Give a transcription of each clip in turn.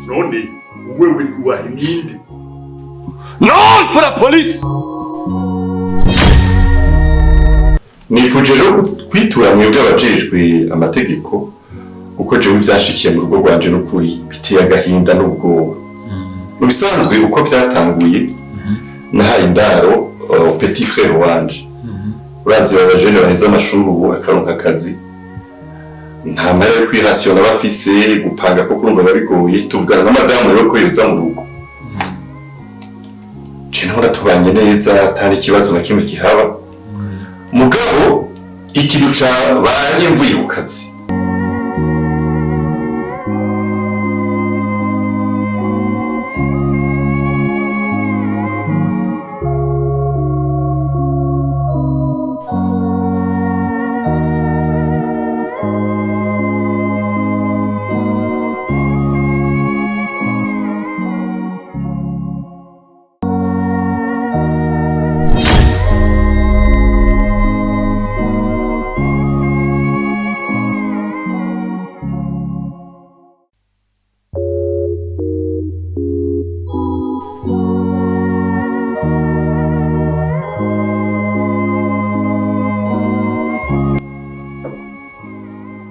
None wewe uwahe ninde? Non for la police. Nifuje rero kwitura mwebwe abajejwe amategeko, kuko jewe ivyashikiye mu rugo rwanje n'ukuri biteye agahinda n'ubwoba. Mu bisanzwe uko vyatanguye, nahaye indaro petit frère wanje. Urazi aba bajene baheze amashuri ubu akaronka akazi, nta mahera yo kwirasiyona bafise, gupanga ko kurumva biba bigoye. Tuvugana na madamu rero ko yoza mu rugo. Je nawe tubanye neza, atari ikibazo na kimwe kihaba. Mugabo ikintu cabaye mvuye ku kazi,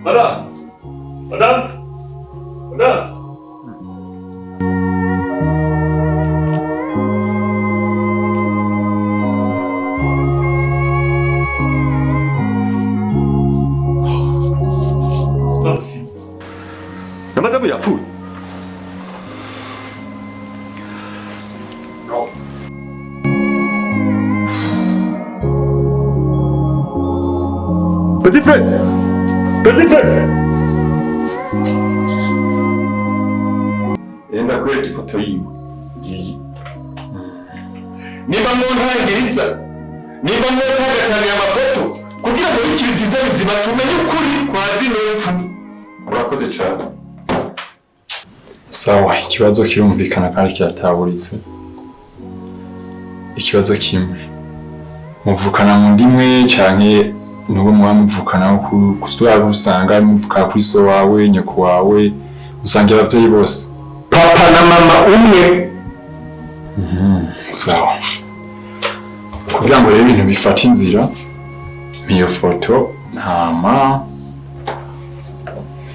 Madame! Madame! Madame! C'est pas possible. Na madamu yapfuye. No. Petit frère! Petit frère! Ndakwereka ifoto yiwe ngiyi. Nimba muntangiriza, nimba mwotagatanira amafoto kugira ngo bikiri vyiza bizima tumenye ukuri kwa zino mpfu. Murakoze cane. Sawa, ikibazo kirumvikana kandi kirataburitse. Ikibazo kimwe, muvukana mu ndimwe canke nubo muba muvukana ku usanga muvuka kuri so wawe, nyoko wawe, usanga abavyeyi bose? Papa na mama umwe. Sawa, kugira ngo rero ibintu bifate inzira, iyo foto ntama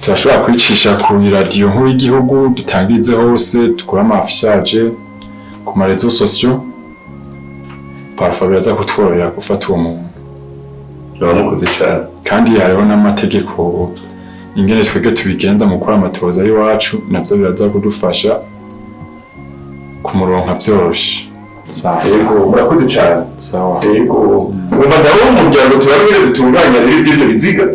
turashobora kwicisha ku iradiyo nkuru y'igihugu, dutangirize hose, dukore ama affichage ku ma réseaux sociaux. Parfois biraza kutworohera gufata uwo muntu. Muramukoze cane. Kandi hariho n'amategeko ingene twebwe tubigenza mu gukora amatohoza y'iwacu, navyo biraza kudufasha kumuronka vyoroshe. Sawa. Yego, murakoze cane. Sawa. Yego, ngomba ndabona umuryango turabwire dutunganya rero ivy'ivyo biziga.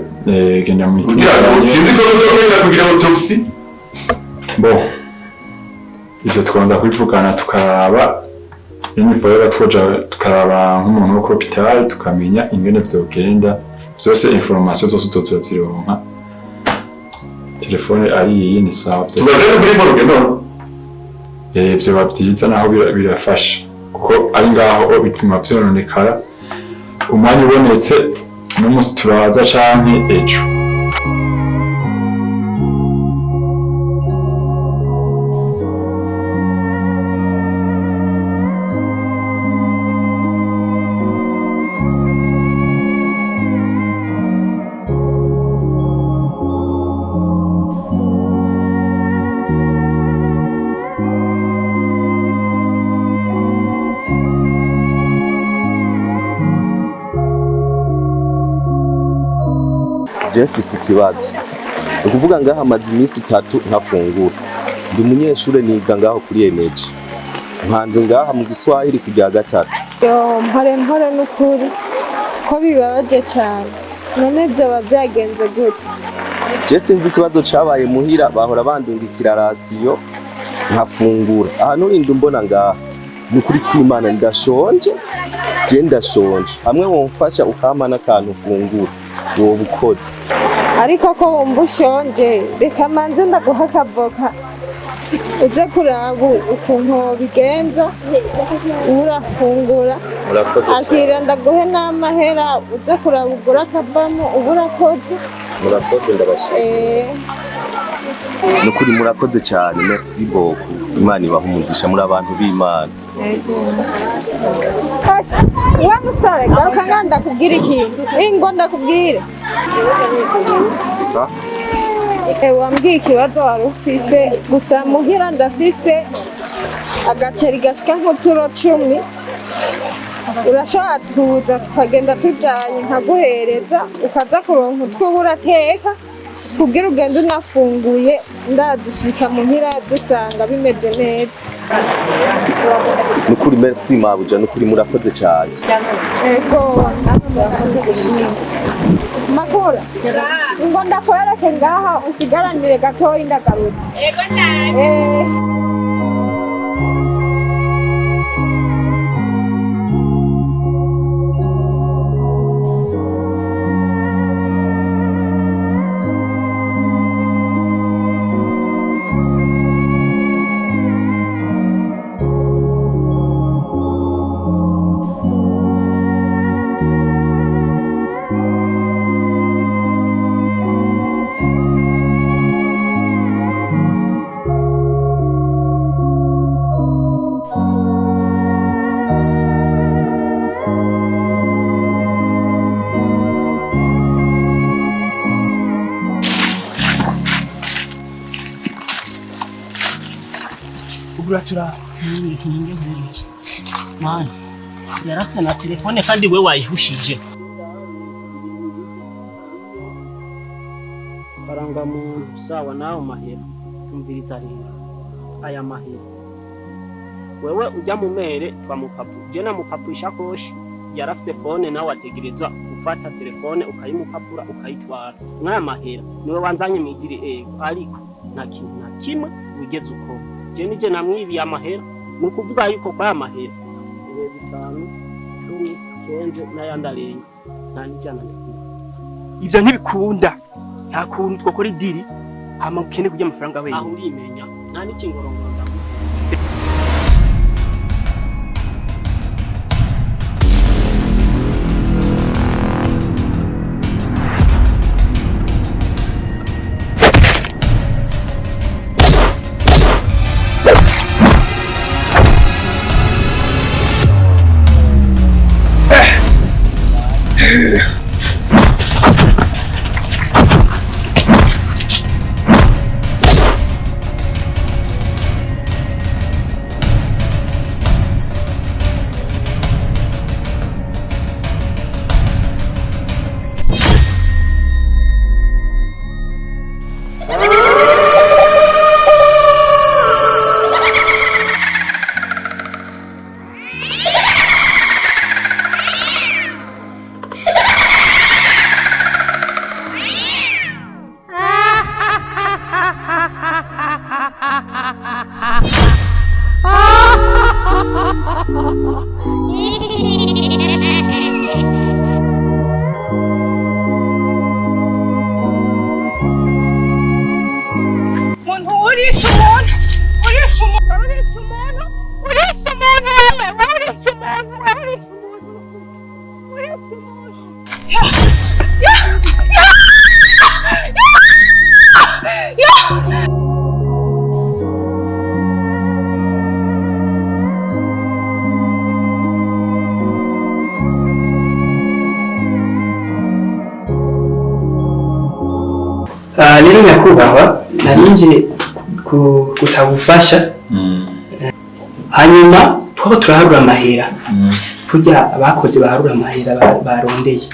Genda kugira ngo mwitunganye. Sinzi ko bizokwenda kugira autopsie. Bon, ivyo tubanza kubivugana, tukaraba nyene rero twoja tukaraba nk'umuntu wo kuri hôpital, tukamenya ingene vyogenda vyose. Information zose tuzozironka, telefone ari iyi ni sawa vyose. Tuzaja no kuri morgue none. Vyoba vyiza, naho birafasha kuko ari ngaho bituma vyononekara. Umwanya ubonetse n'umunsi turaza canke ejo. Je mfise ikibazo, ni ukuvuga ngaha amaze iminsi 3 ntafungura. Ndi umunyeshure, niga ngaho kuri Eneji, mpanze ngaha mu Giswahili ku 3. Yo, mpore mpore, n'ukuri ko bibabaje cyane. None byaba byagenze gute? Je sinzi ikibazo cabaye muhira, bahora bandungikira ration nkafungura. Aha nurinda umbona ngaha, ni ukuri kw'Imana ndashonje, je ndashonje. Hamwe womfasha ukampa n'akantu ufungura, woba ukoze. Ariko ko wumva ushonje, reka manze ndaguha akavoka, uze kuraba ukuntu bigenza urafungura. Murakoze. Akira, ndaguhe n'amahera, uze kuraba ugura akavamo uba urakoze. Murakoze, ndabashimiye. Nukuri murakoze cyane, merci beaucoup. Imana ibaha umugisha, muri abantu b'Imana. Wa musore, garuka nga ndakubwira ikintu. Ingo ndakubwira. Sa. Wambwiye ikibazo wari ufise, gusa muhira ndafise agaceri gashika nk'uturo 10, urashobora kuza tukagenda tujanye nkaguhereza, ukaza kuronka utwo uba urateka kugira ugende unafunguye. Ndazishika muhira dusanga bimeze neza. Nukuri merci mabuja, nukuri murakoze cyane. Ego, namwe murakoze gushima. Makura, ngo ndakwereke ngaha usigaranire gatoyi ndagarutse. Ego nawe. Ugura nkinge nkuriki mani yarafite na telefone kandi we wayihushije faranga muntu sawa nawe mahera tumviriza rero aya mahera wewe ujya mu mere twamupapu je namupapu ishakoshi yarafise fone nawe ategerezwa gufata telefone ukayimupapura ukayitwara mwaya mahera niwe wanzanye mwidiri ego ariko nta kintu na kimwe wigeze ukora je nije namwibiye amahera ni ukuvuga yuko kwaya mahera ibihe 5 10 15 n'ayandi arenga nta n'ijana ndikuha. Ivyo ntibikunda, nta kuntu twokora idiri hama ukene kurya amafaranga wenyine. Aho urimenya nta n'ikingorongoro ndaguha. Muntu urisha umuntu, urisha umuntu, urisha umuntu, urisha umuntu wewe, urisha umuntu, urisha umuntu, urisha umuntu. Ya, ya, ya, ya, ya. Rero nyakubahwa narinje gusaba ubufasha, hanyuma twaba turaharura amahera kurya abakozi baharura amahera barondeye.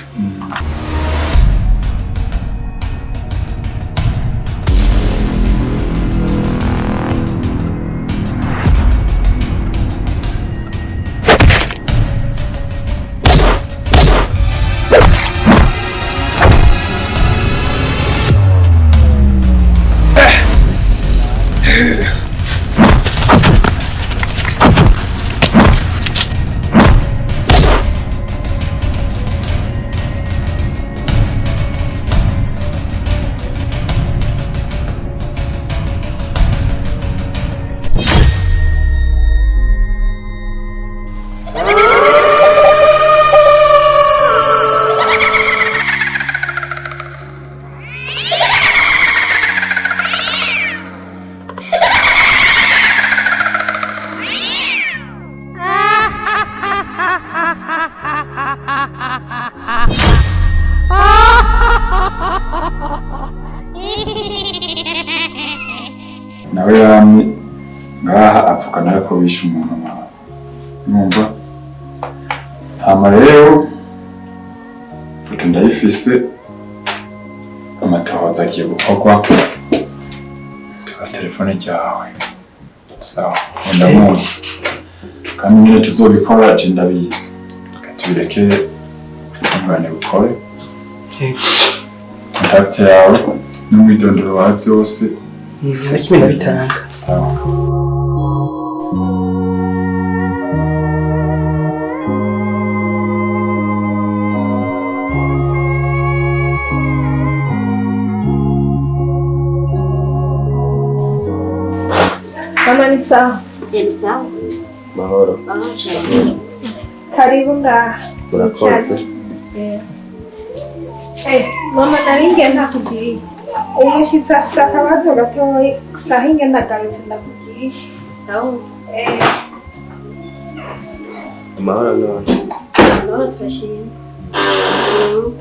Nawe yamye ngaha avuga nawe ko bishe umuntu wawe. Numva hama rero ifoto ndayifise, amatohoza agiye gukorwa, tuba telefone ryawe sawa, ndamuzi kandi nyine tuzobikora, je ndabizi. Reka tubireke ubutungane bukore. Contact yawe n'umwidondoro wawe byose Na kimwe ndabitanga. Sawa. Mama ni sawa. Ni sawa. Mahoro. Mahoro cyane. Karibu ngaha. Murakoze. Mama nari ngiye ntakubwiye. Umushitsi afise akabazo gatoyi, saha inge ndagarutse ndakubwiye. Sawa. Amahoro none. Amahoro turashima.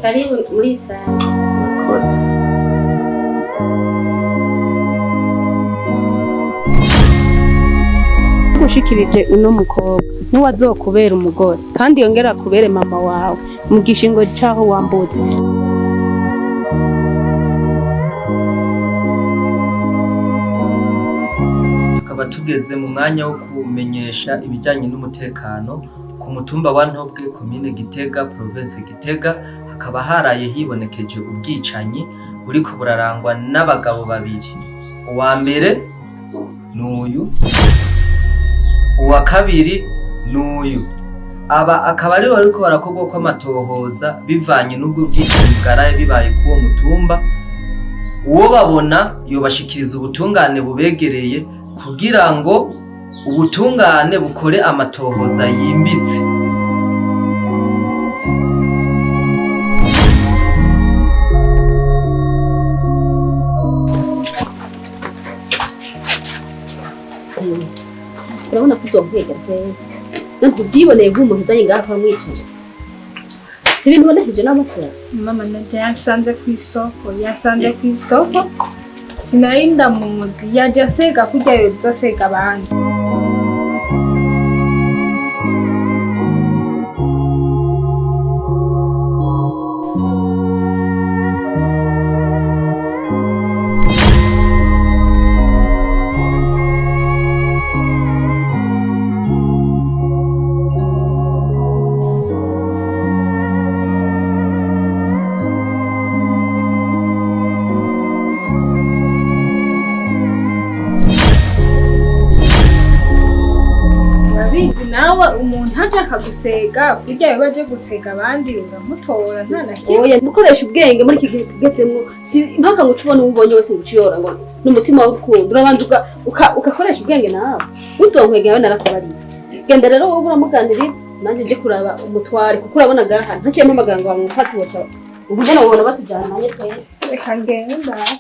Karibu muri sawa. Murakoze. Ushikirije uno mukobwa nuwazokubera umugore kandi yongera kubere mama wawe mu gishingo caho wambutse. Tukaba tugeze mu mwanya wo kumenyesha ibijyanye n'umutekano ku mutumba wa Ntobwe, komine Gitega, province Gitega. Hakaba haraye hibonekeje ubwicanyi buriko burarangwa n'abagabo babiri. Uwa mbere n'uyu, uwa kabiri n'uyu. Aba akaba aribo bariko barakorwa kw'amatohoza bivanye n'ubwo bwicanyi bwaraye bibaye k'uwo mutumba. Uwo babona yobashikiriza ubutungane bubegereye kugira ngo ubutungane bukore amatohoza yimbitse. Urabona ko uzonkwega pe. Ntubyiboneye nk'umuntu uzanye ngaha kwa mwicaye. Si ibintu ubonekeje n'amaso yawe. Mama naje yansanze ku isoko, yansanze ku isoko. Sinari ndamuzi, yaje asega kurya yoza asega abandi. Urabizi nawe umuntu aje akagusega kurya yoba aje gusega abandi uramutora nta na kimwe. Oya, gukoresha ubwenge muri iki gihe tugezemwo, si mpaka ngo uce ubona uwo ubonye wese ngo uciyora ngo n'umutima w'urukundo. Urabanza ugakoresha ubwenge nawe. Uzonkwega yawe narakubariye. Genda rero wowe uramuganiriza, nanjye nje kuraba umutware kuko urabona ngaha ntaciye mpamagara ngo bamufate woca. Ubu mbona wobona batujyana nanjye twese. Reka ngende ndabe.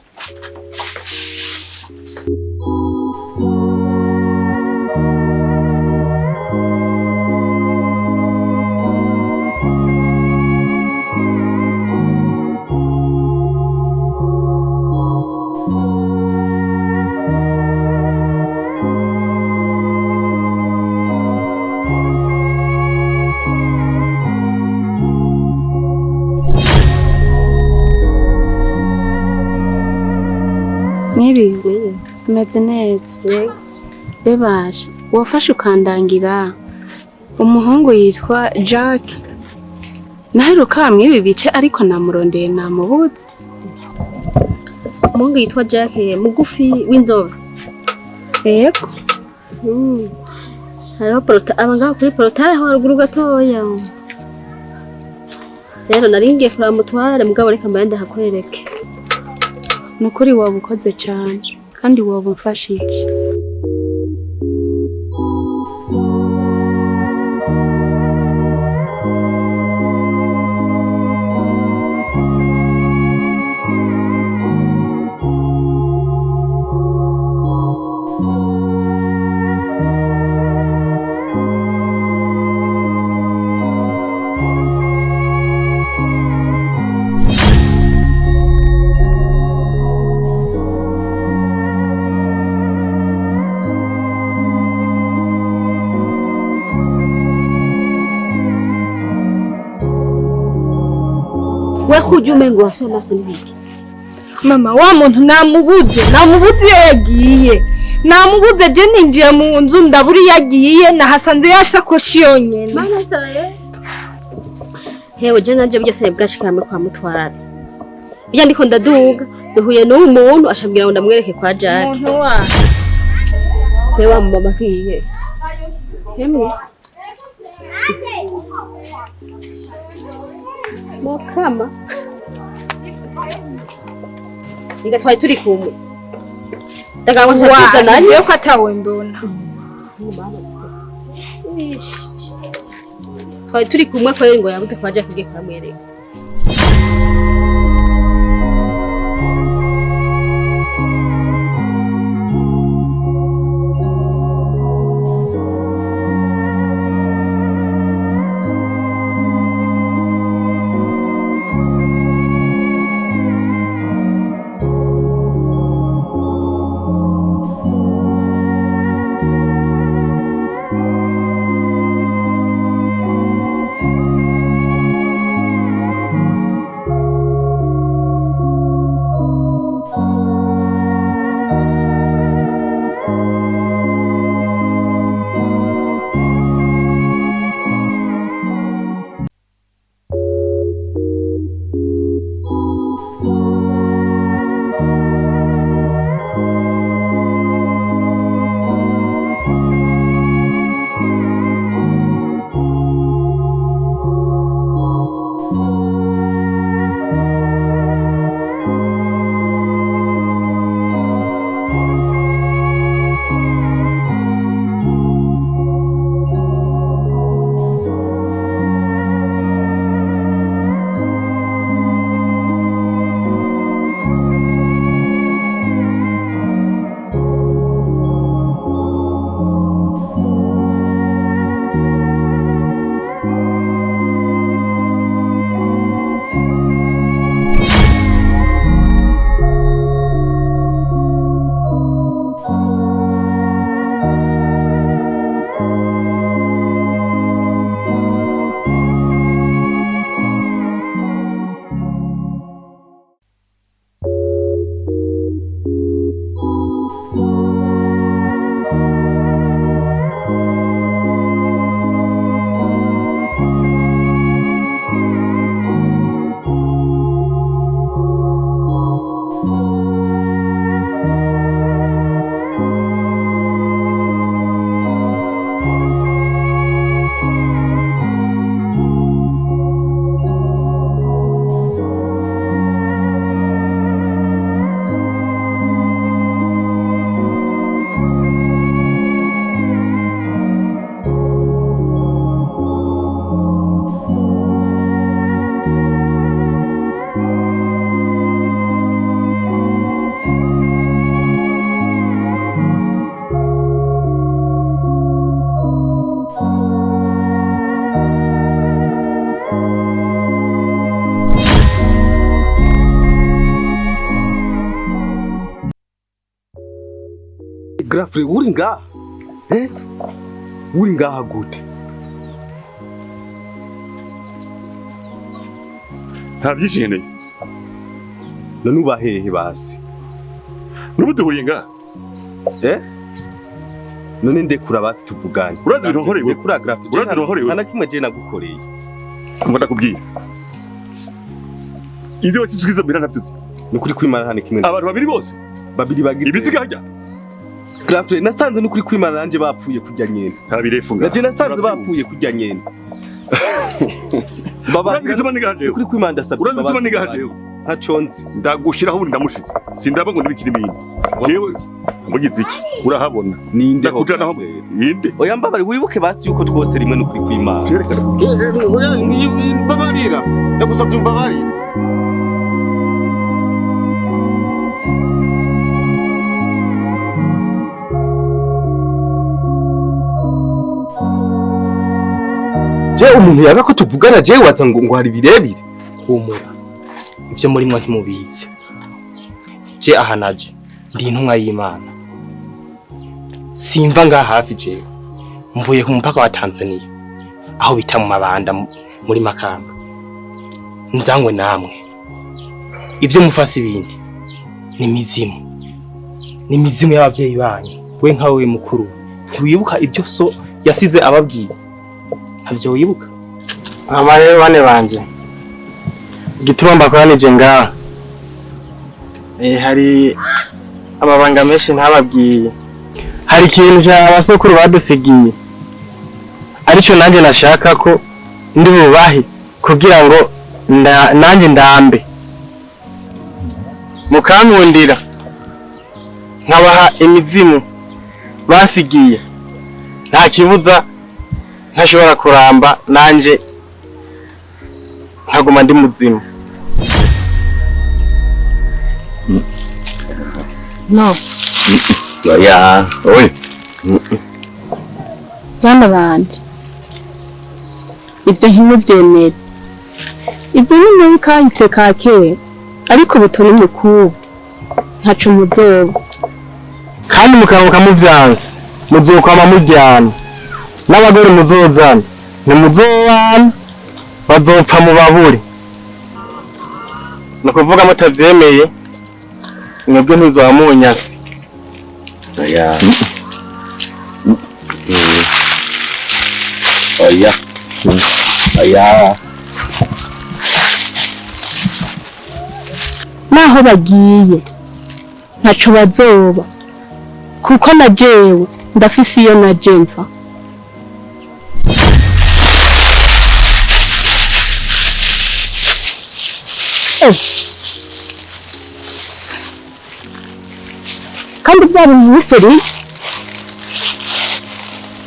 Mwiriwe, meze neza. Bebasha, wafashe ukandangira umuhungu yitwa Jack. Naheruka mw'ibi bice ariko namurondeye namubuze. Umuhungu yitwa Jack mugufi w'inzobe. Yego. Hariho porota aba ngaho kuri porotaye aho haruguru gatoya. Rero nari ngiye kuraba mutware mugabo reka mbaye ndahakwereke. Nukuri waba ukoze cyane kandi waba umfashije. Kujya umengo wafite amaso n'ibiki. Mama, wa muntu namubuze, namubuze iyo yagiye. Namubuze je ninjiye mu nzu ndabura iyo yagiye, nahasanze yashakoshi yonyene. Mana saye. Hewe je nanje byose bwashikamwe kwa mutwara. Bijya ndiko ndaduga, duhuye n'uwo muntu ashambwira ngo ndamwereke kwa Jack. Muntu wa. Hewe wa mama kiye. Hemwe. Mokama. Inga twari turi kumwe. Ndaga ngo tuza nanje ko atawe mbona. Twari turi kumwe ko ngo yabuze kwa Jack ugiye kumwereka. Grafre uri ngaha? Eh? Uri ngaha gute? Nta byinshi nkeneye. None uba hehe basi? N'ubu duhuriye ngaha. Eh? None ndekura basi tuvugane. Urazi ibintu wankoreye? Ndekura Grafre. Urazi ibintu wankoreye? Nta na kimwe je nagukoreye. Umva ndakubwira. Ivyo wakisukiza mbira ntavyuzi. Nukuri kwimana hano kimwe. Abantu babiri bose. Babiri bagize. Ibiziga hajya. Grafre nasanze nukuri kwimana nanje bapfuye kurya nyene. Nta birefu ngaha. Naje nasanze bapfuye kurya nyene. Baba urazi gituma nigaje. Nukuri kwimana ndasabye. Urazi gituma nigaje. Ntaco nzi. Ndagushiraho ubundi ndamushize. Sindaba ngo nibikiri ibintu. Yewe mugize iki? Urahabona. Ninde ndakujana aho yinde. Oya mbabari wibuke basi yuko twose rimwe nukuri kwimana. Oya mbabarira. Ndagusabye mbabarira. Je umuntu yaga ko tuvugana je waza ngo hari birebire. Humura. Ivyo murimwo ntimubizi. Je aha naje ndi intumwa y'Imana. Simva ngaha hafi jewe. Mvuye ku mupaka wa Tanzania aho bita mu Mabanda muri Makamba. Nzangwe namwe. Ivyo mufasi bindi ni mizimu. Ni mizimu y'abavyeyi banyu. We nkawe mukuru ntiwibuka ibyo so yasize ababwiye? Ntavyo wibuka? Aba rero bane banje, igituma mbakoranije ngaha, hari amabanga menshi ntababwiye. Hari ikintu cya basokuru badusigiye, arico nanjye nashaka ko ndi bubahe kugira ngo nanjye ndambe, mukankundira nkabaha imizimu basigiye, nta kibuza ntashobora kuramba, nanje nkaguma ndi muzima. No. Oya, oya. Bana banje, ibyo ntimubyemere. Ibyo ni muri kahise ka kera, ariko ubu turi mu kubu, ntaco muzoba. Kandi mukanguka muvyanse, muzokwama muryana n'abagore muzozana, ntimuzobana, bazopfa mubabure. Ni ukuvuga mutavyemeye, mwebwe ntimuzoba munyasi. Oya. Oya. Oya. Naho bagiye ntaco bazoba, kuko na jewe ndafise iyo naje mva. Kandi bya bintu biseri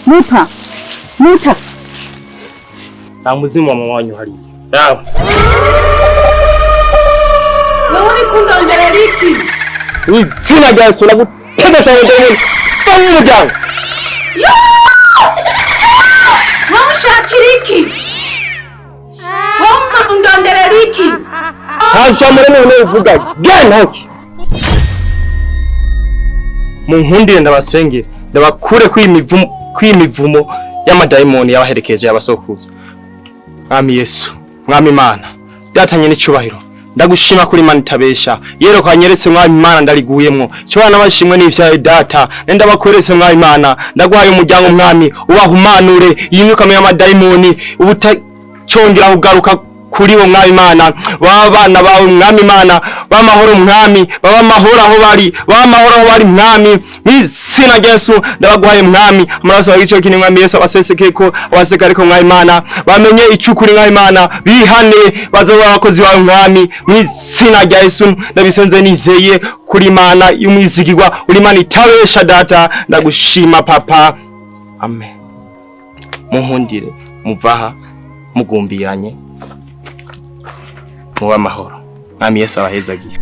muta muta Nta muzimu wa mama wanyu hariya. Yawe. Wowe uri kundonderera iki? Mw'izina rya Yesu ndagutegetse ngo ndemere. Va mu muryango. Wowe ushakira iki? Wowe undonderera iki? Nta jambo rimwe uvuga. Genda hoki. Munkundire ndabasengere, ndabakure kw'imivumo y'amadayimoni yabaherekeje abasokuza. Mwami Yesu, Mwami Imana, datanye n'icubahiro. Ndagushima kuri Imana itabesha. Yero kwanyeretse Mwami Imana ndariguyemwo. Cyo n'abashimwe n'ivyawe data. Nenda bakweretse Mwami Imana, ndaguhaye umuryango Mwami, ubahumanure iyi myuka y'amadayimoni ubutacongera kugaruka kuri bo Mwami Imana. Baba bana bawe Mwami Imana, b'amahoro Mwami, baba amahoro aho bari, baba amahoro aho bari Mwami. Mw'izina rya Yesu ndabaguhaye Mwami, amaraso yawe ico kini Mwami Yesu abasesekeko, abasekareko Mwami Imana, bamenye icukuri Mwami Imana, bihane bazoba abakozi bawe Mwami. Mw'izina rya Yesu ndabisenze nizeye kuri Imana y'umwizigirwa, uri Imana itabesha data, ndagushima papa. Amen. Munkundire muvaha mugumbiranye muba amahoro. Mwami Yesu abahezagiye.